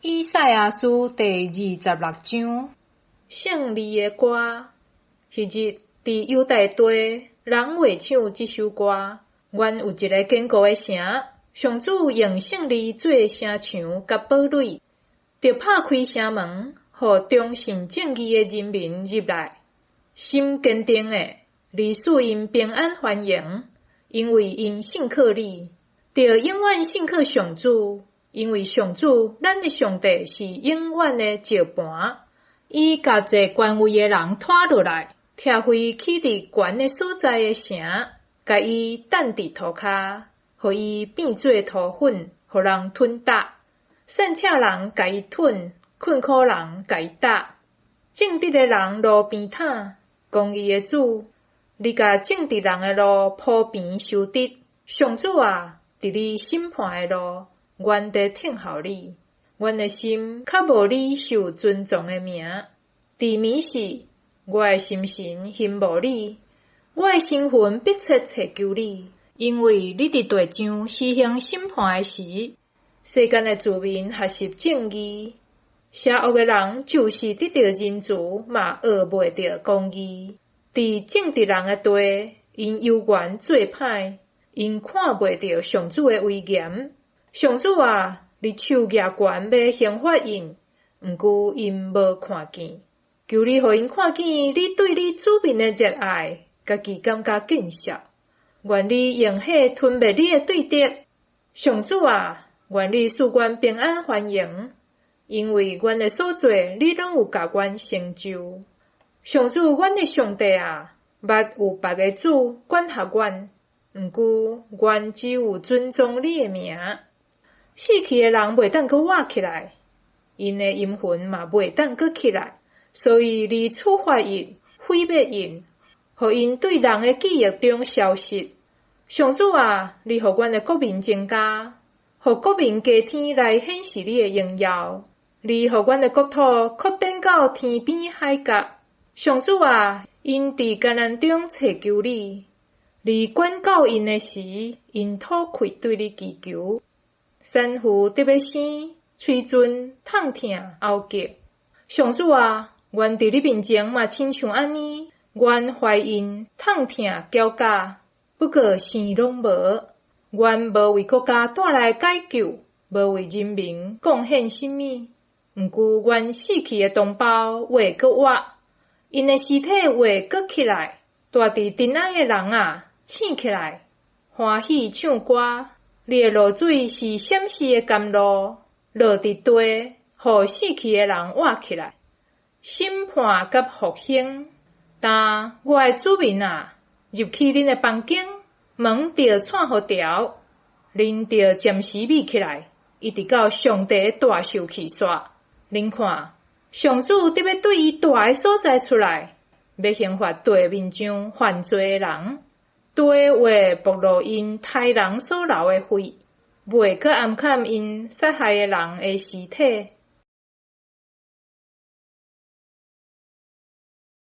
以賽亞書第26章，勝利的歌。彼日，佇猶大地，人會唱這首歌。阮有一个堅固的城，上主用勝利做城牆佮堡壘，著拍開城門，予忠信正義的人民入來。心堅定的，你賜𪜶平安歡迎，因為𪜶信靠你，著永遠信靠上主。因為上主，咱的上帝是永遠的石盤，伊共坐權位的人拖落來，拆毀起佇懸的所在的城，共伊擲佇塗跤，予伊變做塗粉，予人吞踏。散赤人共伊吞，困苦人共伊踏。正直的人路平坦，公義的主，你共正直人的路鋪平修直。上主啊，佇你審判的路，阮佇等候你，阮的心渴慕你受尊崇的名。佇暝時，我的心神欣慕你，我的神魂迫切揣求你，因為你佇地上施行審判的時，世間的子民學習正義，邪惡的人就是得著仁慈，嘛學袂著公義。佇正直人的地，𪜶猶原做歹，𪜶看袂著上主的威嚴。上主啊，你手舉懸欲刑罰𪜶，毋過𪜶無看見。求你予𪜶看見你對你子民的熱愛，家己感覺見笑。願你用火吞滅你的對敵。上主啊，願你賜阮平安歡迎，因為阮的所做，你攏有共阮成就。上主，阮的上帝啊，捌有別个主管轄阮，毋過阮只有尊崇你的名。死去的人袂當閣活起來，𪜶的陰魂嘛袂當閣起來，所以你處罰𪜶，毀滅𪜶，予𪜶對人的記憶中消失。上主啊，你予阮的國民增加，予國民加添來顯示你的榮耀。你予阮的國土擴展到天邊海角。上主啊，𪜶佇艱難中揣求你，你管教𪜶的時，𪜶吐氣對你祈求。產婦得欲生，喙唇痛疼喉結。上主啊，阮佇你面前嘛親像按呢，阮懷孕痛疼絞絞，不過生攏無。阮無為國家帶來解救，無為人民貢獻啥物。毋過阮死去的同胞會閣活，𪜶的屍體會閣起來。蹛佇塵埃的人啊，醒起來，歡喜唱歌。你的露水是閃爍的甘露，落佇地，予死去的人活起來。審判佮復興。但我的子民啊，入去恁的房間，門著掣予牢，恁著暫時覕起來，一直到上帝的大受氣煞。恁看，上主得欲對伊蹛的所在出來，欲刑罰地面上犯罪的人。地會暴露𪜶刣人所流的血，袂閣掩崁𪜶殺害的人的屍體。